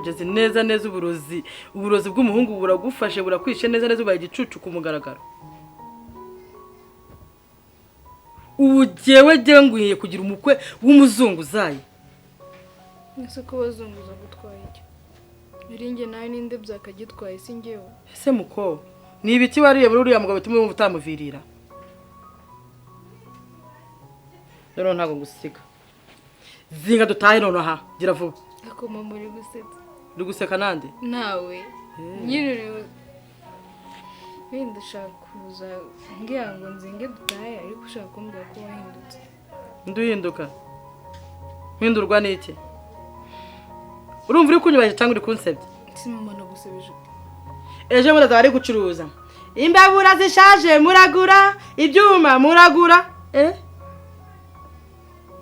Kugeza neza neza uburozi bw'umuhungu buragufashe, burakwishe neza neza, ubaye igicucu ku mugaragaro. Ubu jyewe ngwiye kugira umukwe w'umuzunguzayi. Ese ko bazunguza gutwaye iki? Biringe nawe ninde byakagitwaye si njyewe? Ese muko ni ibiki wariye muri uriya mugabo bituma wumva utamuvirira? Rero ntabwo ngusiga. Zinga dutahe nonaha, gira vuba. Ako mama uri gusetsa. Uri guseka nande? Nawe. Nyine uri wenda ushaka kuza ngira ngo nzinge dutahe, ariko ushaka kumbwira ko wahindutse. Nduhinduka. Mpindurwa n'iki? Urumva uri kunyubaje cyangwa uri kunsebya? Si mama nagusebeje. Ejo bundi azaba ari gucuruza. Imbabura zishaje muragura, ibyuma muragura.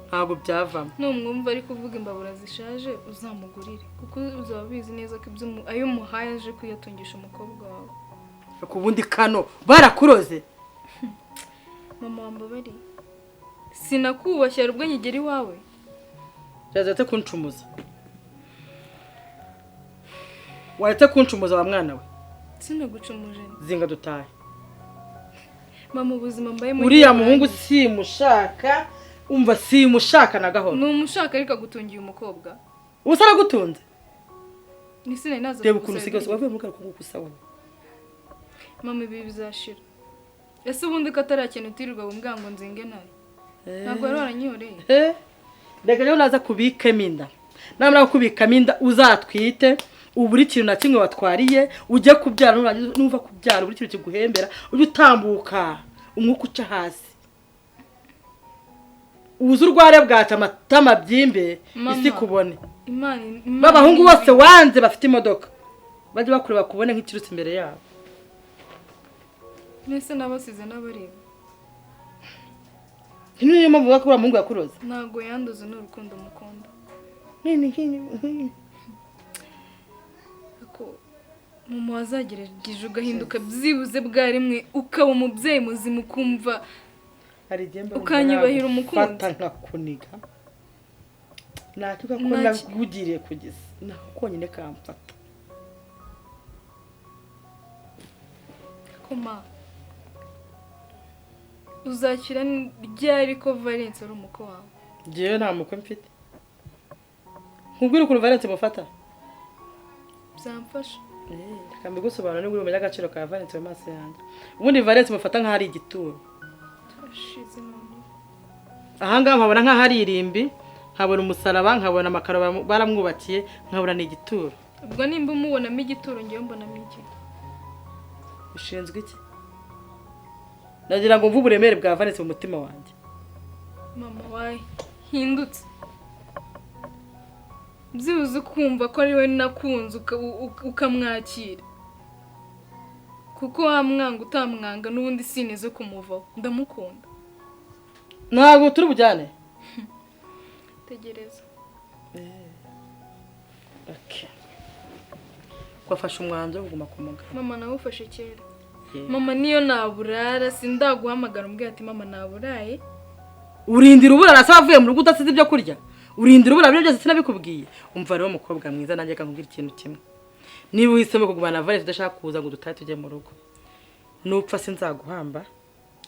Ntabwo byavamo. Numwumva ari kuvuga imbabura zishaje uzamugurire, kuko uzaba ubizi neza ko ibyo ayo umuhaye aje kuyatungisha umukobwa wawe. Ku bundi kano barakuroze. Mama wambabariye. Sinakubashye ubwo nkigera iwawe. Yazate kuncumuza. Waretse kuncumuza wa mwana we. Sinagucumuje. Zinga dutahe. Mama ubuzima mbaye muri uriya muhungu simushaka, umva simushaka na gahoro. Ni umushaka ariko agutungiye umukobwa. Ubusa aragutunze. Ni sina naza. Reba ukuntu usigaye wavuye mu karuhuko gusa wowe. Mama ibi bizashira. Ese ubundi ko atarakintu utirirwa bumbwa ngo nzinge nayo. Ntabwo wari waranyihoreye. Reka rero naza kubikamo inda. Namara kubikamo inda uzatwite, uburi kintu na kimwe watwariye, ujye kubyara nuva kubyara uburi kintu kiguhembera, ujye utambuka umwuka uca hasi. Ubuze urware bwaca amatama byimbe isi kubone. Imana babahungu bose wanze bafite imodoka bajye bakureba kubone nk'ikirutsi imbere yabo. Nese nabasize n'abareba. Niyo mpamvu bakura muhungu yakuroze. Ntago yanduze n'urukundo mukunda. Nini. Ako mama wazagerageje ugahinduka byibuze bwa rimwe ukaba umubyeyi muzima ukumva ukanyubahira umukunzi. Fata nkakuniga. Natuka ko nagugiriye kugeza naho konyine kamfata. Koma uzakira ryari ko Valence ari umuko wawe? Jewe nta mukwe mfite. Nkubwira ukuntu Valence mufata? Byamfasha. Reka mbigusobanurire nibwo umenya agaciro ka Valence mu maso yanjye. Ubundi Valence mufata nk'aho ari igituro. Turashize none. Aha ngaha nkabona nk'aho ari irimbi, nkabona umusaraba, nkabona amakaro baramwubakiye, nkabona ni igituro. Ubwo nimba umubonamo igituro ngiye mbonamo iki? Ushinzwe iki? Nagira ngo mvu uburemere bwa Valence mu mutima wanjye. Mama wahindutse. Byibuze ukumva ko ari we nakunze ukamwakira. Kuko wamwanga utamwanga n'ubundi sineze kumuvaho. Ndamukunda. Ntabwo turi bujyane. Tegereza. Okay. Kwafasha umwanzuro kuguma ku mugabo. Mama nawe ufashe kera. Mama niyo naburara sindaguhamagara umbwira ati mama naburaye. Urindira uburara se wavuye mu rugo udasize ibyo kurya? Urindira uburara byose sinabikubwiye. Umva rero mukobwa mwiza nanjye kankubwira ikintu kimwe. Niba uhisemo kugumana na Valence udashaka kuza ngo dutahe tujye mu rugo. Nupfa sinzaguhamba.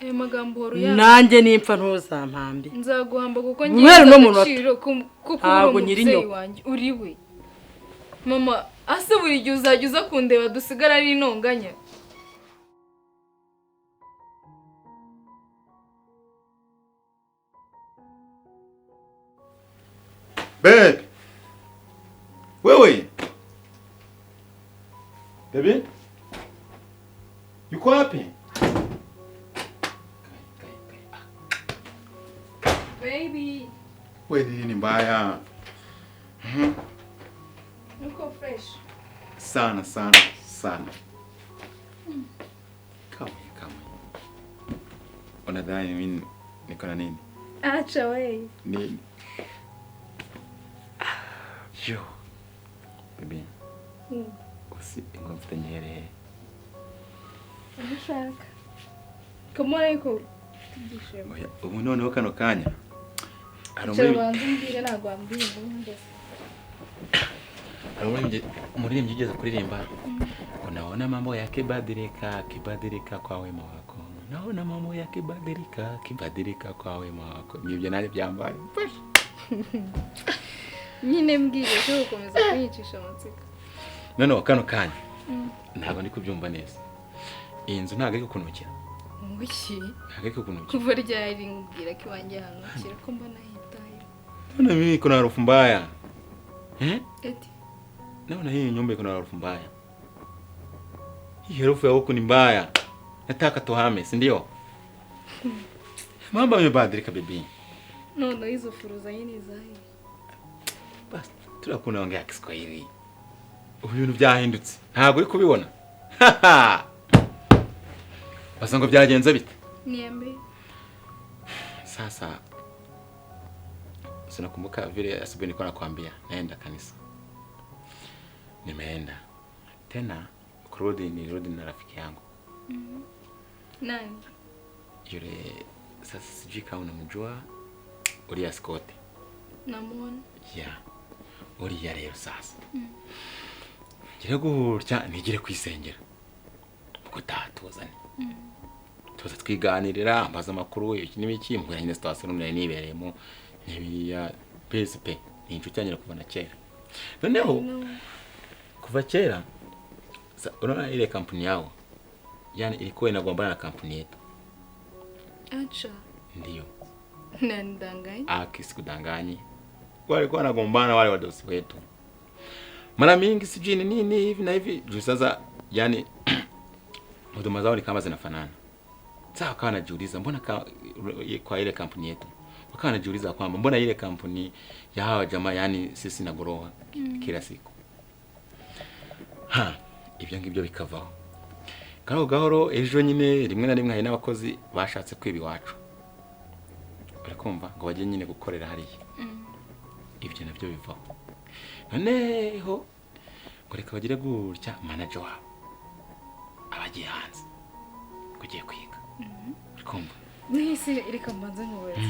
Ayo magambo horo ya. Nanjye nimpfa ntuzampambe. Nzaguhamba kuko ngiye agaciro kuko uri wanjye uri we. Mama ase buri gihe uzajya uza kundeba dusigara ari intonganya. Babe. Wewe. Baby? Yuko wapi? Baby. Wewe nini mbaya? Nuko fresh. Sana sana sana. Kama. Unadhani mimi niko na nini? Acha wewe. Nini? Yo. Baby. Usi ngomfite nyere. Ndashaka. Kama ariko ibyishimo. Oya, ubu noneho kano kanya. Hari muri banze mbwire nagwambwiye ngo ngeze. Hari umuririmbyi ugeze kuririmba ngo naona mambo yakibadilika kibadilika kwa wema wako, naona mambo yakibadilika kibadilika kwa wema wako. Nibyo nanjye byambaye. Nyine mbwire cyo gukomeza kunyicisha amatsiko. Noneho kano kanya ntabwo ndi kubyumva neza. Iyi nzu ntabwo ari kukunukira. Ngwiki? Ntabwo ari kukunukira. Kuva ryari nkubwira ko iwanjye hanukira ko mbona hitaye. None mimi kuna harufu mbaya. Eh? Eti. Naona hii nyumba iko na harufu mbaya. Hii harufu ya huku ni mbaya. Nataka tuhame, si ndio? Mambo yamebadilika bibi. None hizo furuza nyine zahe. Basi turakunaongea Kiswahili. Ubu ibintu byahindutse. Ntabwo uri kubibona. Basa ngo byagenze bite? Niambe. Sasa sinakumbuka vile asubuhi nilikuwa nakwambia naenda kanisa. Nimeenda. Tena kurudi nilirudi na rafiki yangu. Nani? Yule sasa sijui kama unamjua Uriya Scott. Namuona. Yeah. Uriya rero sasa. Ngira gutya nigire kwisengera. Uko tatuzane. Tuza twiganirira ambaza amakuru iki n'ibiki mbura nyine situation nari nibereyemo n'ibiriya PSP ni inshuti yanjye kuva na kera. Noneho kuva kera unaona ile kampuni yao yani ilikuwa inagombana na kampuni yetu. Acha. Ndio. Nanidanganya? Sikudanganye. Walikuwa wanagombana wale wadosi wetu. Mara mingi sijui ni nini hivi na hivi. Juu sasa yani huduma zao ni kama zinafanana. Sasa wakawa wanajiuliza mbona kwa ile kampuni yetu. Wakawa wanajiuliza kwamba mbona ile kampuni ya hawa jamaa yani sisi na goroha kila siku. Ha, ibyo ngibyo bikavaho. Gahoro gahoro ejo nyine rimwe na rimwe hari n'abakozi bashatse kwiba iwacu. Barakumva ngo bajye nyine gukorera hariya. Ibyo nabyo bivaho. Noneho ngo reka bagire gutya manager wabo abagiye hanze kugiye kwiga. Urikumva? Nihise reka mbanze nkubaze.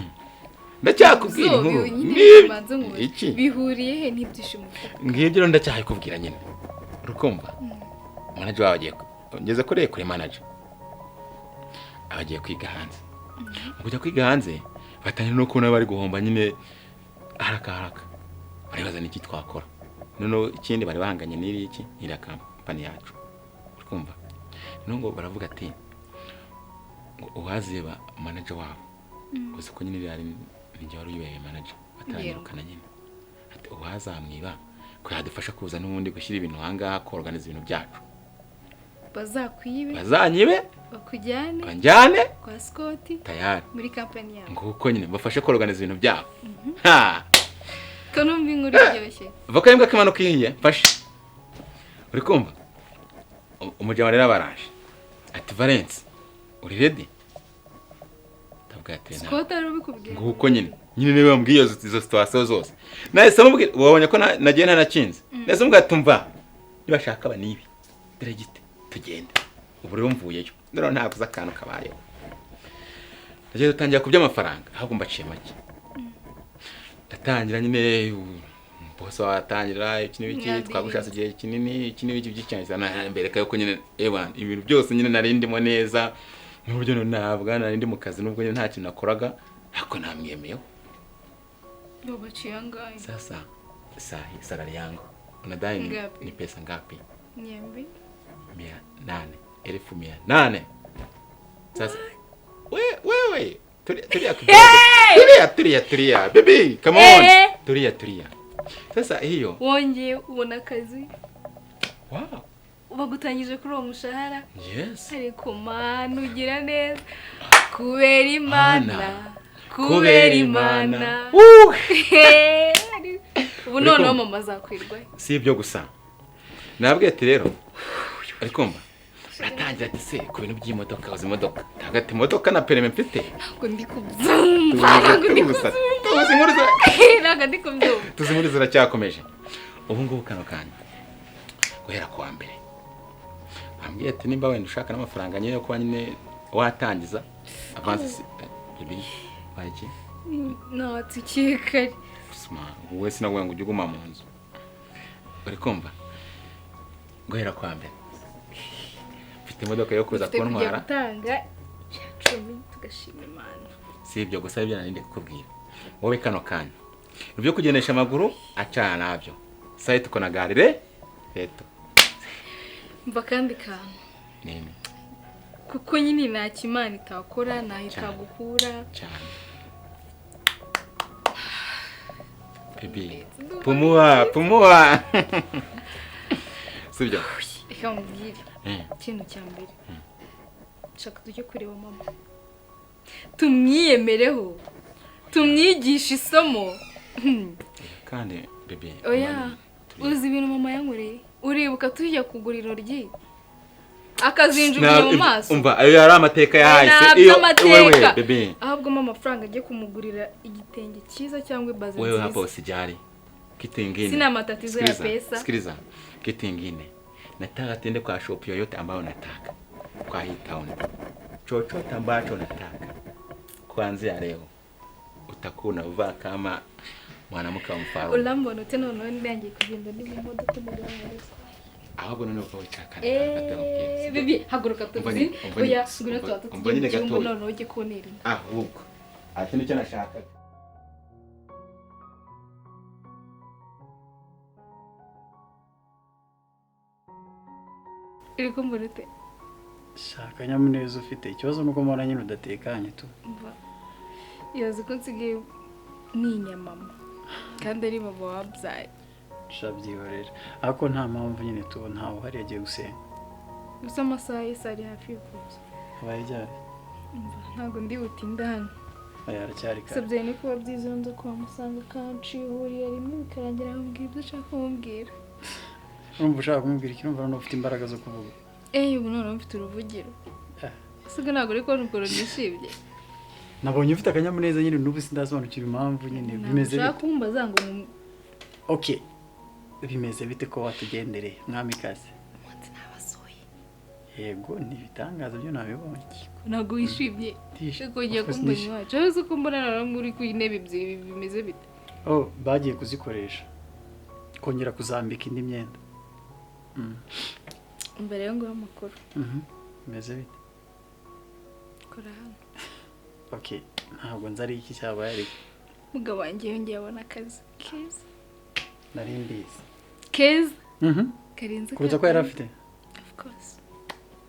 Ndacyakubwira inkuru. Iki bihuriye he n'ibyishimo? Ngibyo rero ndacyakubwira nyine. Urikumva? Manager wabo agiye ngeze kuri manager. Abagiye kwiga hanze. Mu kujya kwiga hanze batangira no kubona bari guhomba nyine haraka haraka. Baribaza niki twakora. Noneho ikindi bari bahanganye n'iri iki n'ira kampani yacu. Urikumva? Noneho ngo baravuga ati uwazeba manager wabo. Uzi ko nyine yari ninjye wari uyoboye manager bataranyirukana nyine. Ati uwazamwiba ko yadufasha kuza n'ubundi gushyira ibintu hangaha ko organize ibintu byacu. Bazakwibe. Bazanyibe. Bakujyane. Banjyane kwa Scott. Tayari. Muri kampani yabo. Nguko nyine bafashe ko organize ibintu byabo. Ha. Ko numva inkuru iryoshye. Voka imbwa kimanuka ihiye, mfashe. Uri kumva? Umujama rero abaraje. Ati Valence, uri ready? Tabwa ati na. Scott ari ubikubwira. Nguko nyine. Nyine niwe wambwiye izo situation zose. Nahise mubwira wabonye ko nagiye ntanakinze. Nahise mubwira tumva. Nibashaka banibi. Diregite tugende. Ubu rero mvuyeyo. Ndero ntabwo uza akantu kabayeho. Ndagiye dutangira kubya amafaranga ahubwo mbaciye make. Ndatangira nyine boss watangira iki n'ibiki twagushatse igihe kinini iki n'ibiki by'icyane cyane mbereka yuko nyine ewa ibintu byose nyine nari ndimo neza n'uburyo nabwa nari ndi mu kazi nubwo nyine nta kintu nakoraga ariko namwemeyeho. Babaciye angahe? Sasa sahi salary yangu unadai ni pesa ngapi? Niambi. 800, 800. Sasa wewe tulia kidogo. Tulia baby, come on. Tulia. Sasa hiyo wongeye ubona akazi. Wow. Bagutangije kuri uwo mushahara. Yes. Ariko mana ugira neza. Kubera Imana. Kubera Imana. Ubu noneho mama azakwirwa. Si ibyo gusa. Nabwiye ati rero ariko mba Ratangira ati se ku bintu by'imodoka uzi imodoka. Tagati imodoka na perime mfite. Ntabwo ndi kubyumva. Ntabwo ndi kubyumva. Tuzi inkuru ziracyakomeje. Ubu ngubu kano kanya guhera kuwa mbere. Ambwiye ati nimba wenda ushaka n'amafaranga nyine yo kuba nyine watangiza avance bibi bayiki. No tukiye kare. Usma wowe sinavuga ngo ujye uguma mu nzu. Uri kumva? Guhera kwa mbere. Mfite imodoka yo kuza kuntwara. Gutanga 10 tugashima Imana. Si ibyo gusa ibyo nari ndi kukubwira. Wowe kano kanya. Ibyo kugendesha amaguru acana nabyo. Sai tuko na gari reto. Mva kandi kantu. Nini? Kuko nyine nta kimana itakora nahitagukura. Cyane. Bibi. Pumua, pumua. Sibyo. Reka mubwire. Ikintu cya mbere. Nshaka tujye kureba mama. Tumwiyemereho. Tumwigisha isomo. Kandi bebe. Oya. Uzi ibintu mama yankoreye. Uribuka tujya kugura intoryi. Akazinjugunya mu maso. Umva ayo yari amateka yahise. Iyo wewe bebe. Ahubwo mama amafaranga agiye kumugurira igitenge cyiza cyangwa ibaze nziza. Wewe hapo usijali. Kitu ingine. Sina matatizo ya pesa. Sikiliza. Kitu ingine. Nataka tuende kwa shop yoyote ambayo nataka. Kwa hii town. Chochote ambacho nataka. Kuanzia leo utakuwa unavaa kama mwanamke wa mfalme. Ulambona tena unaona ngiye kugenda ndi mu modoka umugabo wawe. Ahubwo none uko wicara kandi bibi haguruka tuzi. Oya ngwino tuba tugiye none ujye kuntera. Ahubwo ati nicyo nashakaga. Iri kumbura ute? Shaka nyamuneza ufite ikibazo nuko mbona nyine udatekanye tu. Ibaze ko nsigaye ninya mama kandi ari mama wabyaye. Shabyihorera ariko nta mpamvu nyine tu ntawe uhari yagiye gusenga. Gusa amasaha yose ari hafi yo kuza. Abaye ryari? Ntabwo ndi butinde hano. Oya aracyari kare. Sabye ni kuba byiza nza kuhamusanga kancihurira rimwe bikarangira amubwira ibyo ashaka kumubwira. Urumva ushaka kumubwira iki? Urumva noneho ufite imbaraga zo kuvuga. Ubu noneho mfite uruvugiro. Siga ntabwo uri kubona ukuntu nishimye. Nabonye ufite akanyamuneza nyine n'ubu sindasobanukira impamvu nyine bimeze bite. Ushaka kumbaza ngo okay. Bimeze bite ko watugendereye mwamikazi? Umunsi nabasuye. Yego ni ibitangaza byo nabibonye. Ntabwo wishimye. Ko ugiye kumbona iwacu. Uzi ko mbona nawe muri ku intebe ebyiri bimeze bite? Oh, bagiye kuzikoresha. Kongera kuzambika indi myenda. Mbere yo nguha amakuru. Bimeze bite? Kora hano. Okay, ntabwo nzi ari iki cyabaye ariko. Mugabo wanjye yongeye abona akazi keza. Nari mbizi. Keza? Karenze. Kuruta ko yari afite? Of course.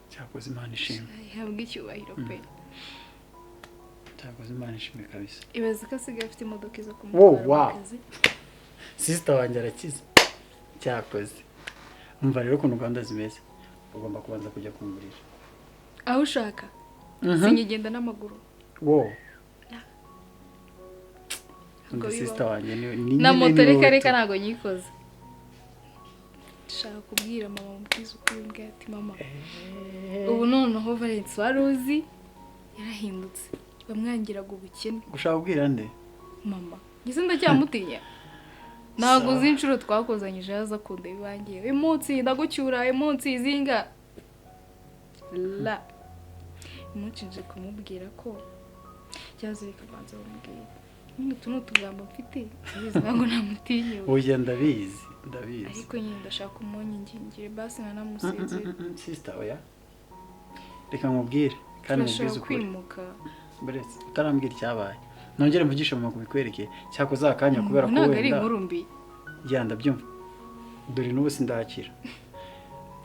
Cyakoze Imana ishimwe. Ihabwa icyubahiro pe. Cyakoze Imana ishimwe kabisa. Ibaze ko asigaye afite imodoka izo kumutwara mu kazi. Sister wanjye arakize. Cyakoze. Umva rero ukuntu gahunda zimeze. Ugomba kubanza kujya kumugurira. Aho ushaka. Sinyigenda n'amaguru. Wow. Undi sister wanjye ni na moto reka reka ntago nyikoze. Shaka kubwira mama mubwiza ukuri mbwira ati mama. Ubu noneho Valence waruzi yarahindutse. Bamwangiraga ubukene. Gushaka kubwira nde? Mama. Ngise ndacyamutinya. Ntago uzi inshuro twakozanyije yaza kunda ibangiye. Uyu munsi ndagucyura, uyu munsi izinga. La. Umunsi nje kumubwira ko cyazo bikabanza bamubwira. Nyine utu ni utugambo mfite, ndabizi ntabwo namutinye. Oya ndabizi, ndabizi. Ariko nyine ndashaka umunyingingire basi nanamusezere. Sister oya. Reka nkubwire kandi mubwize ukuri. Kwimuka. Buretse utarambwira icyabaye. Nongere mvugishe mama kubikwerekeye. Cyakoze akanya kubera ko wenda. Ntabwo ari inkuru mbi. Ya ndabyumva. Dore n'ubu sindakira.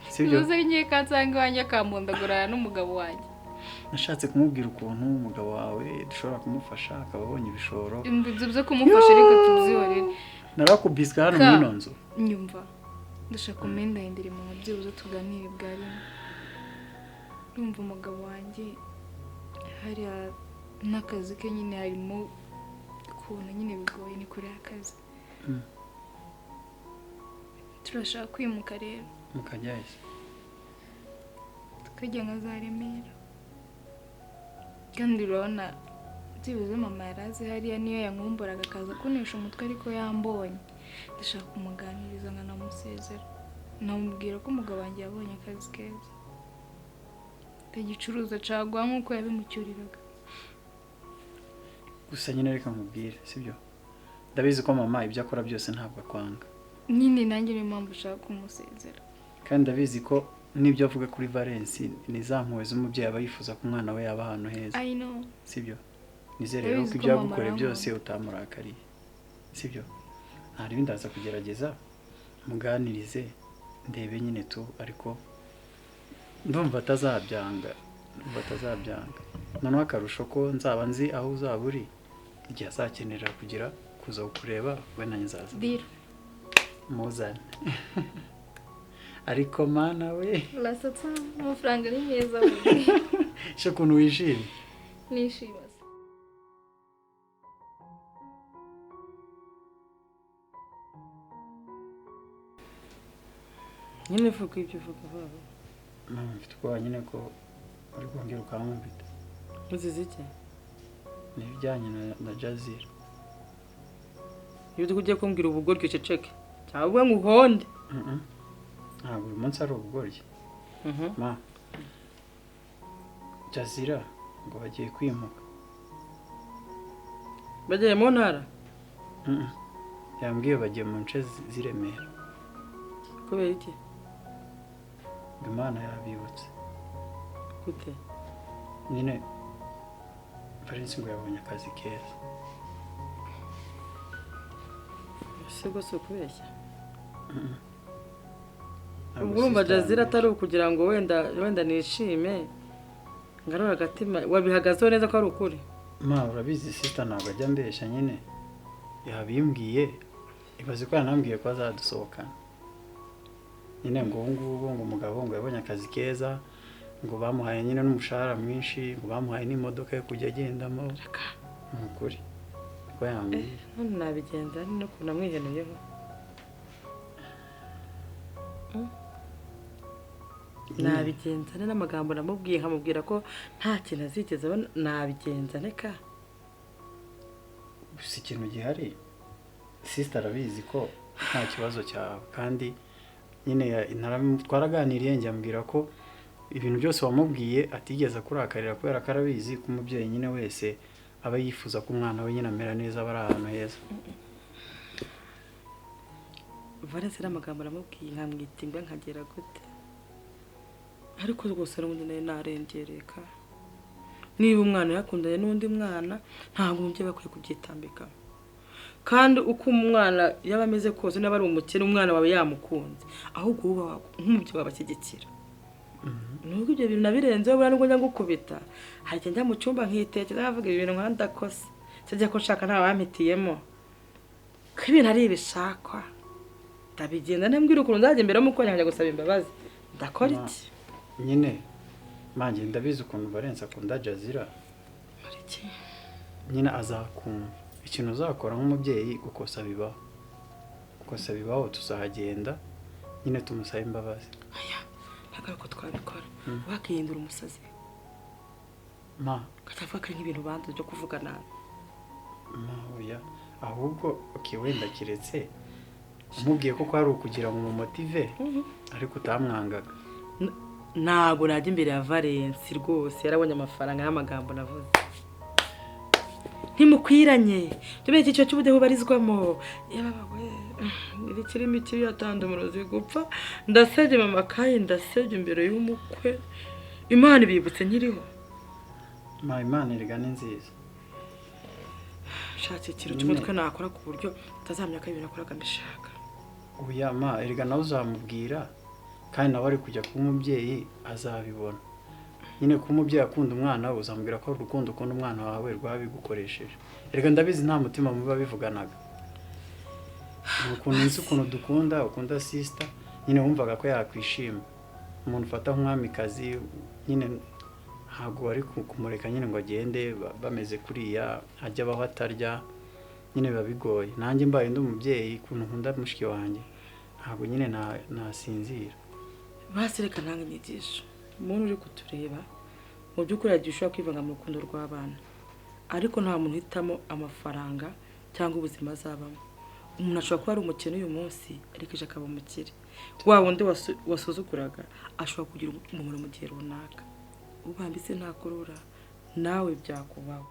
Sibyo? Uze ngiye kansanga wanjye akampondagurana n'umugabo wanjye. Nashatse kumubwira ukuntu umugabo wawe dushobora kumufasha akaba abonye ibishoro. Ibyo byo kumufasha reka tubyihorere. Narakubiswe hano muri ino nzu. Nyumva. Ndashaka umendahindire mu byibuze tuganire bwa rimwe. Ndumva umugabo wanjye hari n'akazi ke nyine harimo ukuntu nyine bigoye ni kure y'akazi. Turashaka kwimuka rero. Mukajya he? Tukajya nka za Remera. Kandi urabona byibuze mama yarazi hariya niyo yankumburaga akaza kunesha umutwe ariko yambonye. Ndashaka kumuganiriza nkanamusezera. Namubwira ko umugabo wanjye yabonye akazi keza. Ndagicuruza caguwa nk'uko yabimucyuriraga. Gusa nyine reka nkubwire, sibyo? Ndabizi ko mama ibyo akora byose ntabwo akwanga. Nyine nanjye niyo mpamvu ushaka kumusezera. Kandi ndabizi ko n'ibyo avuga kuri Valence ni za mpuhwe z'umubyeyi aba yifuza ko umwana we yaba ahantu heza. I know. Sibyo? Nizere rero ko ibyo yagukoreye byose utamurakariye. Sibyo? Nta rindi ndaza kugerageza muganirize ndebe nyine tu, ariko ndumva atazabyanga, ndumva atazabyanga. Noneho akarusho ko nzaba nzi aho uzaba uri igihe azakenera kugira kuza kukureba, we nanjye nzaza. Deal. Muzane. Ariko mana we, urasetsa, amafaranga ni meza we. Sho ukuntu wishimye. Nishimye. Nyine vuga ibyo uvuga vuba. Mama, mfite ubwoba nyine ko uri kongera ukankubita. Uzize iki? Ni ibijyanye na Jazira. Iyo ugiye kumbwira ubugoryi uceceke cyangwa nguhonde. Ntabwo uyu munsi ari ubugoryi. Ma, Jazira ngo bagiye kwimuka. Bagiye mu ntara? Yambwiye bagiye mu nce z'i Remera. Kubera iki? Imana yabibutse. Gute? Nyine Valence ngo yabonye akazi keza. Ese rwose ukubeshya? Ubwo urumva Jazira atari ukugira ngo wenda nishime ngarura agatima, wabihagazeho neza ko ari ukuri? Ma, urabizi sister ntabwo ajya ambeshya nyine. Yabimbwiye, ibaze ko yanambwiye ko azadusohokana. Nyine ngo ubu ngubu ngo umugabo ngo yabonye akazi keza, ngo bamuhaye nyine n'umushahara mwinshi, ngo bamuhaye n'imodoka yo kujya agendamo. Ni ukuri ko yambwiye. None nabigenza no kuntu namwihenuyeho. Nabigenza n'amagambo namubwiye nkamubwira ko nta kintu azigeze abona, nabigenza neka. Gusa ikintu gihari, sister arabizi ko nta kibazo cyawe, kandi nyine twaraganiriye njya ambwira ko ibintu byose wamubwiye atigeze akurakarira kubera ko arabizi ko umubyeyi nyine wese aba yifuza ko umwana we nyine amera neza, aba ari ahantu heza. Valence n'amagambo namubwiye nkamwita imbwa nkagera gute? Ariko rwose n'ubundi nari narengereka. Niba umwana yakundanye n'undi mwana ntabwo umubyeyi aba akwiye kubyitambika. Kandi uko umwana yaba ameze kose, niba ari umukene umwana wawe yamukunze, ahubwo uba nk'umubyeyi wabashyigikira. Nubwo ibyo bintu nabirenzeho buriya nubwo njya ngukubita, hari igihe njya mu cyumba nkitekereza nkavuga ibi bintu nka ndakose, sijya ko nshaka nta wampitiyemo, ko ibintu ari ibishakwa. Ndabigenda ntambwira ukuntu nzajya imbere y'umukwe nkajya gusaba imbabazi. Ndakora iki? Nyine manjye ndabizi ukuntu Valence akunda Jazira. Nyine azakumva. Ikintu uzakora nk'umubyeyi gukosa bibaho. Gukosa bibaho, tuzahagenda nyine tumusabe imbabazi. Aya, ntabwo ko twabikora. Wakihindura umusazi. Ma, katavuga ko nk'ibintu banze byo kuvuga nabi. Ma, oya, ahubwo okay wenda kiretse umubwiye ko kwari ukugira ngo umumotive, ariko utamwangaga. Ntabwo najya imbere ya Valence rwose, yarabonye amafaranga y'amagambo navuze. Ntimukwiranye, tumenye icyiciro cy'ubudehe ubarizwamo. Yabawe, iri kirimi kibi yatanze umurozi gupfa. Ndasebye mama kayi, ndasebye imbere y'umukwe. Imana ibibutse nkiriho. Ma, Imana erega ni nziza. Nshatse ikintu cy'umutwe nakora ku buryo utazamenya ko ibintu nakoraga mbishaka. Oya ma, erega nawe uzamubwira, kandi nawe ari kujya kuba umubyeyi azabibona. Nyine kuba umubyeyi akunda umwana we, uzamubwira ko urukundo ukunda umwana wawe rwabigukoresheje. Erega ndabizi nta mutima mubi bivuganaga. Ukuntu nzi ukuntu dukunda, ukunda sister, nyine wumvaga ko yakwishima. Umuntu ufata nk'umwamikazi nyine ntabwo wari kumureka nyine ngo agende bameze kuriya, ajya abaho atarya, nyine biba bigoye. Nanjye mbaye ndi umubyeyi ukuntu nkunda mushiki wanjye, ntabwo nyine nasinzira. Basi reka ntange inyigisho. Umuntu uri kutureba mu by'ukuri yagiye ushobora kwivanga mu rukundo rw'abana, ariko nta muntu uhitamo amafaranga cyangwa ubuzima azabamo. Umuntu ashobora kuba ari umukene uyu munsi ariko ejo akaba umukire. Wa wundi wasuzuguraga ashobora kugira umumaro mu gihe runaka. Ubambitse ntakurura, nawe byakubaho.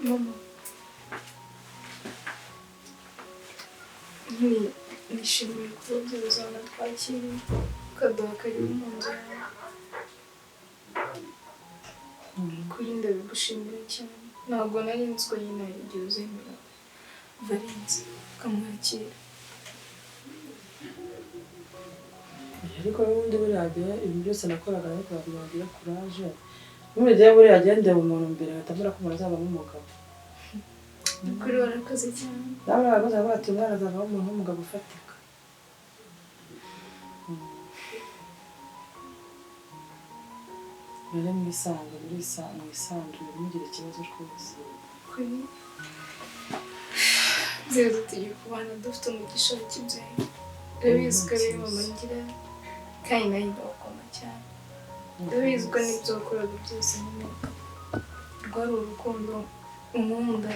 Mama, nishimiye kuba byibuze wanatwakiriye ukaduha karibu mu nzu yawe. Kuri ndabigushimira cyane, ntabwo nari nzi ko nyine hari igihe uzemera Valens ukamwakira. Ariko n'ubundi buriya ibintu byose nakoraga nabikoraga kugira ngo ngire kuraje. N'ubundi njyewe buriya ndeba umuntu mbere ngahita mbona ko umuntu azavamo umugabo. Kuri warakoze cyane. Nawe warakoze aravuga ati umwana azavamo umuntu w'umugabo ufatika. Rero mwisange mwisanzure ntugire ikibazo rwose. Kuri nzego tugiye kubana dufite umugisha wa kibyeyi. Ndabizi ko ariyo mama ngira kandi nanjye ndabakunda cyane. Ndabizi ko n'ibyo wakoraga byose nyine rwari urukundo unkunda.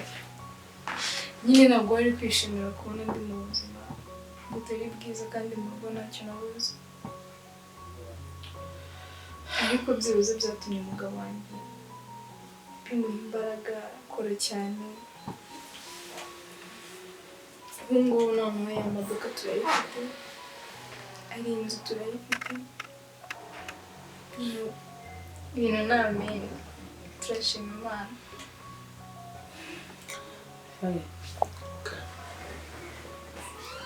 Nyine ntabwo wari kwishimira kubona ndi mu buzima butari bwiza kandi mu rugo ntacyo nabuze. Ariko byibuze byatumye umugabo wanjye bimuha imbaraga akora cyane. Ubu ngubu noneho ya modoka turayifite, ari inzu turayifite, ibintu ni amen, turashima Imana.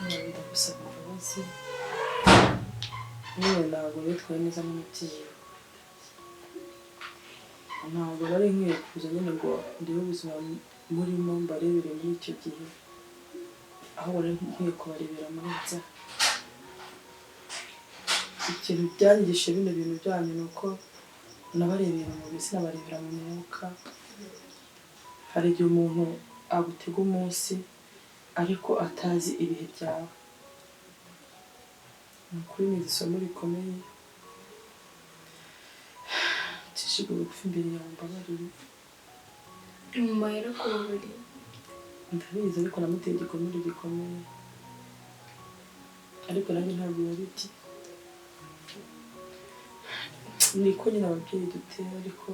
Ndagusaba imbabazi, yewe ntabwo nitwaye neza nk'umubyeyi, ntabwo nari nkwiye kuza nyine ngo ndebe ubuzima murimo mbarebere muri icyo gihe, ahubwo nari nkwiye kubarebera muri nza. Ikintu byanyigishije bino bintu byanyu ni uko nabarebera mu mubiri sinabarebera mu mwuka. Hari igihe umuntu agutega umunsi ariko atazi ibihe byawe. Ni ukuri ni isomo rikomeye. Nshishijwe bugufi imbere yawe mbabarire. Nyuma yarakubabariye. Ndabizi ariko namuteye igikomere gikomeye. Ariko nanjye ntabwo yari iki. Niko nyine ababyeyi dutera ariko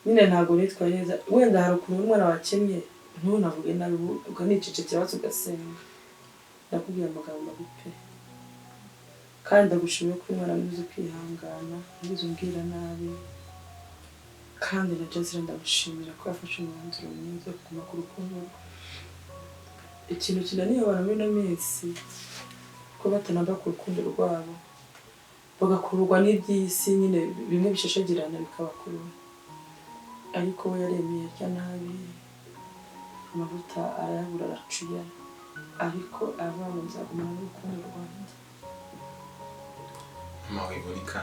nyine ntabwo nitwaye neza. Wenda hari ukuntu umwana wakennye ntunavuge nabi ukanicecekera basi ugasenga. Ndakubwira amagambo mabi pe. Kandi ndagushimiye ko umwana mwiza kwihangana, ntiwize umbwira nabi. Kandi na Jazira ndamushimira ko yafashe umwanzuro mwiza wo kuguma ku rukundo rwe. Ikintu kinaniye abantu muri ino minsi ko batanamba ku rukundo rwabo, bagakururwa n'iby'isi nyine bimwe bishashagirana bikabakurura. Ariko we yaremeye arya nabi, amavuta arayabura aracuya, ariko aravuga ngo nzagumana n'urukundo rwanjye. Mama wivunika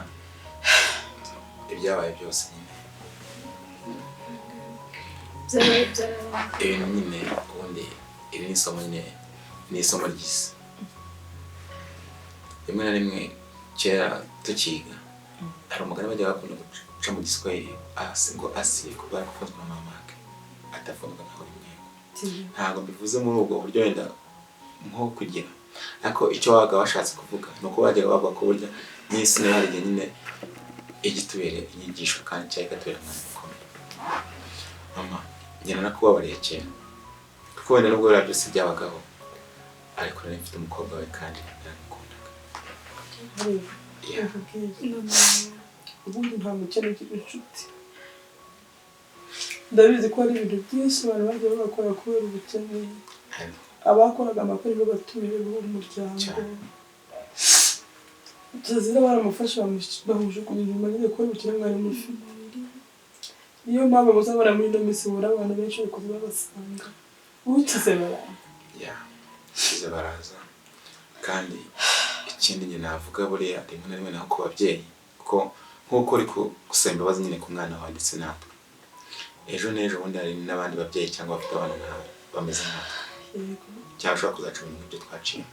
ibyabaye byose nyine ibintu nyine ubundi iri ni isomo nyine ni isomo ry'isi. Rimwe na rimwe kera tukiga hari umugani bajya bakunda guca mu Giswahili ngo asi kuba yarakunzwe na mama ke atafundwa na ulimwengu. Ntabwo mbivuze muri ubwo buryo wenda nko kugira, ariko icyo wabaga washatse kuvuga ni uko bajyaga bavuga ko burya n'isi nayo hari igihe nyine ijya itubera inyigisho kandi cyangwa ikatubera umwana mukomeye. Mama njye narakubabariye kera kuko wenda nubwo biriya byose byabagaho ariko nari mfite umukobwa we kandi naramukundaga. Ubundi nta mukene ugira inshuti. Ndabizi ko hari ibintu byinshi abantu bagiye bakora kubera ubukene. Abakoraga amakorero batumiwe bo mu muryango. Jazira baramufasha bamujugunya inyuma nyine kubera ubukene mwari mufite. Niyo mpamvu muzabona muri ino minsi ubura abantu benshi bari kuza babasanga. Ukize baraza. Ukize baraza. Kandi ikindi njye navuga buriya rimwe na rimwe naho ku babyeyi kuko nk'uko uri gusaba imbabazi nyine ku mwana wawe ndetse natwe. Ejo n'ejo bundi hari n'abandi babyeyi cyangwa bafite abana nkawe bameze nkatwe. Cyangwa ushobora kuzaca ibintu nk'ibyo twaciye.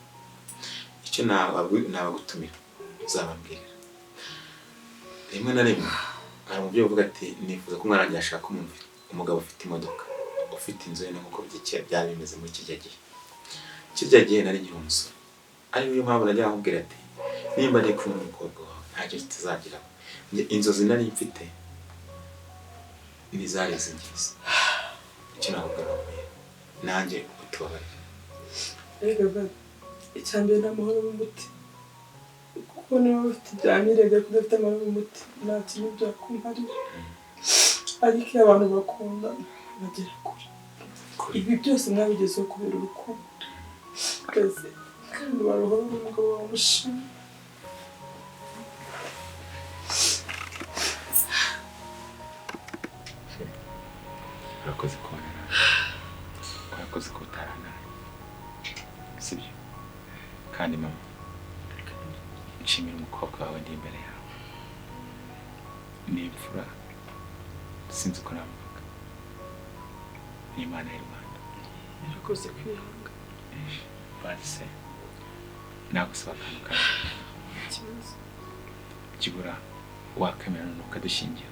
Icyo nabagutumira uzababwirira. Rimwe na rimwe hari umubyeyi uvuga ati nifuza ko umwana wanjye yashaka umugabo ufite imodoka, ufite inzu ye nk'uko byari bimeze muri kirya gihe. Kirya gihe nari nkiri umusore. Ari niyo mpamvu najyaga nkubwira ati nimba ndi kumwe n'umukobwa wawe ntacyo kitazageraho. Inzozi nari mfite ni zari izi ngizi. Icyo nakubwira urakomeye nanjye utubabarire. Erega baba, icya mbere ni amahoro y'umutima, kuko niba ufite ibya mirenge ariko udafite amahoro y'umutima nta kintu byakumarira. Ariko iyo abantu bakundana bagera kure. Ibi byose mwabigezeho kubera urukundo twese, kandi baruhora n'umugabo wawe mushima. Urakoze kubana nawe, urakoze kutarana nawe, sibyo? Kandi mama, nshimira umukobwa wawe ndi imbere yawe, ni imfura, sinzi uko namuvuga, ni Imana y'u Rwanda. Urakoze kwihanga. Basi nagusaba akantu kamwe. Ikibazo Byibura wakwemera none ukadushyingira.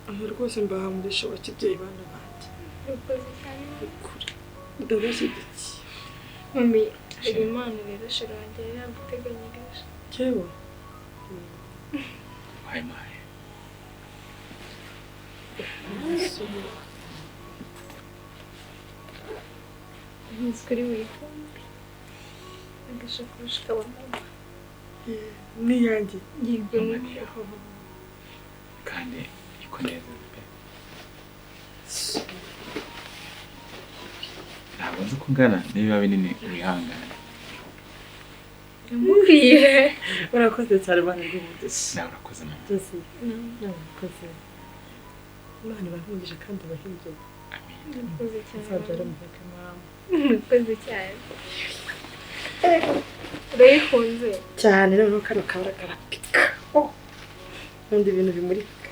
Aha rwose mbahamurisha abakibyeyi bana banjye. Urakoze cyane. Ukuri ndabashyigikiye. Mami, hari impano rero sheri wanjye yari yaguteganyirije. Yewe Wayimuhaye. Nzi kuri wikunde agashakoshi kaba mama. Niyanjye. Yego. Mama ni iyawe. Kandi ikunezeza pe. Ntabwo nzi uko ungana, niba binini wihangane. Namubwiye. Urakoze cyane Imana iguhe. Nawe urakoze mama. Byose urakoze. Imana ibahumugisha kandi ibahindure. Amin. Urakoze cyane. Nzabyara muheke mama. Urakoze cyane. Urayikunze cyane. Noneho kano kabara karapika. Oh, nkunda ibintu bimurika.